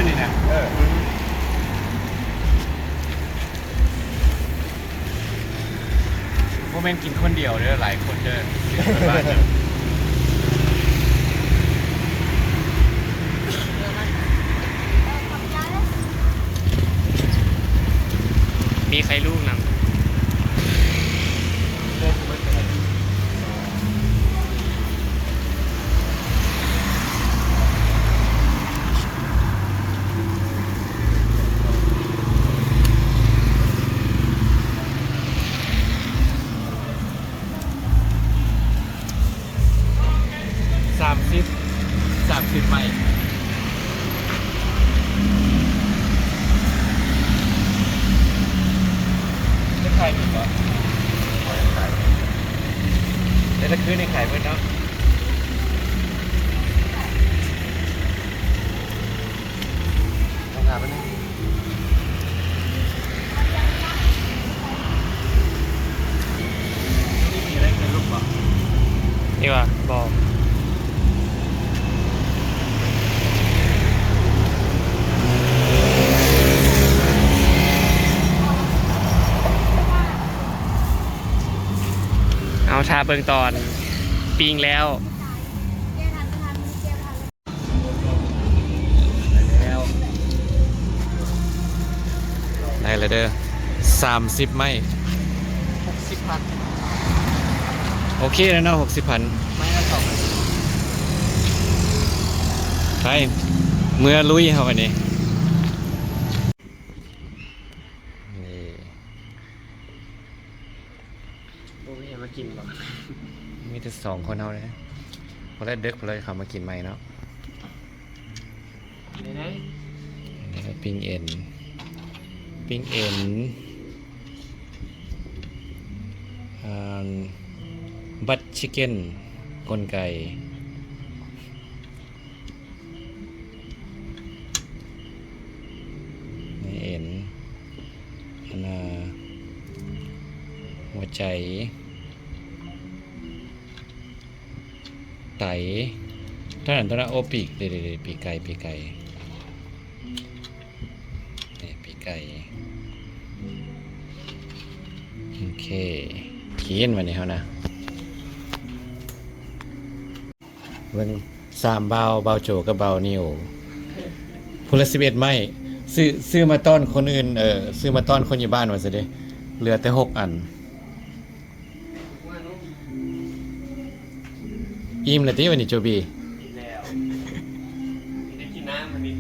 ນີ້ນະ ເອີ ບໍ່ແມ່ນກິນຄົນດຽວເດີ ຫຼາຍຄົນເດີ ກິນຄົນບ້ານເດີ. ມີໄຂ່ລູກນຳ. ສາມສິບ ສາມສິບໄມ້ ຈະຂາຍອີກບໍ່? ແຕ່ລະຄືນນີ້ຂາຍເບິດເນາະ. ຕ້ອງຫາມັນນີ້ ນີ້ຫວາ? ບໍ່. ເອົາ ຖ້າເບິ່ງຕອນປີ້ງແລ້ວ. ໄດ້ແລ້ວເດີ ສາມສິບໄມ້ ຫົກສິບພັນ. ໂອເຄແລ້ວເນາະ ຫົກສິບພັນ ໄມ້ລະສອງ. ໄປ ເມືອລຸຍເຮົາບັດນີ້. ນີ້ ບໍ່ມີໃຜມາກິນບໍ່? ມີແຕ່ສອງຄົນເຮົາເດ້. ພໍແລ້ວ ເດິກພໍແລ້ວ ເຂົາມາກິນໃໝ່ເນາະ. ໄດ້ ປີ້ງເອັນ ປີ້ງເອັນ ອ່າ ບັດຊິກເກັນ ກົນໄກ່. ໃນເອັນ ອັນນ່າ ຫົວໃຈ ໄຕ ເທົ່ານັ້ນ ເທົ່ານັ້ນ. ໂອ້ ປີກ ເດໆໆ ປີກໄກ່ ປີກໄກ່ ນີ້ ປີກໄກ່. ໂອເຄ ກິນບາດນີ້ເຮົານະ. ເບິ່ງ ສາມບ່າວ ບ່າວໂຈກັບບ່າວນິວ ຜູ້ລະສິບເອັດໄມ້ ຊື້ ຊື້ມາຕ້ອນຄົນອື່ນ ເອີ ຊື້ມາຕ້ອນຄົນຢູ່ບ້ານວ່າຊັ້ນເດ. ເຫຼືອແຕ່ຫົກອັນ. ອີ່ມແລ້ວຕິ ວັນນີ້ໂຈບີ? ອີ່ມແລ້ວ ໄດ້ກິນນ້ຳບັດນີ້.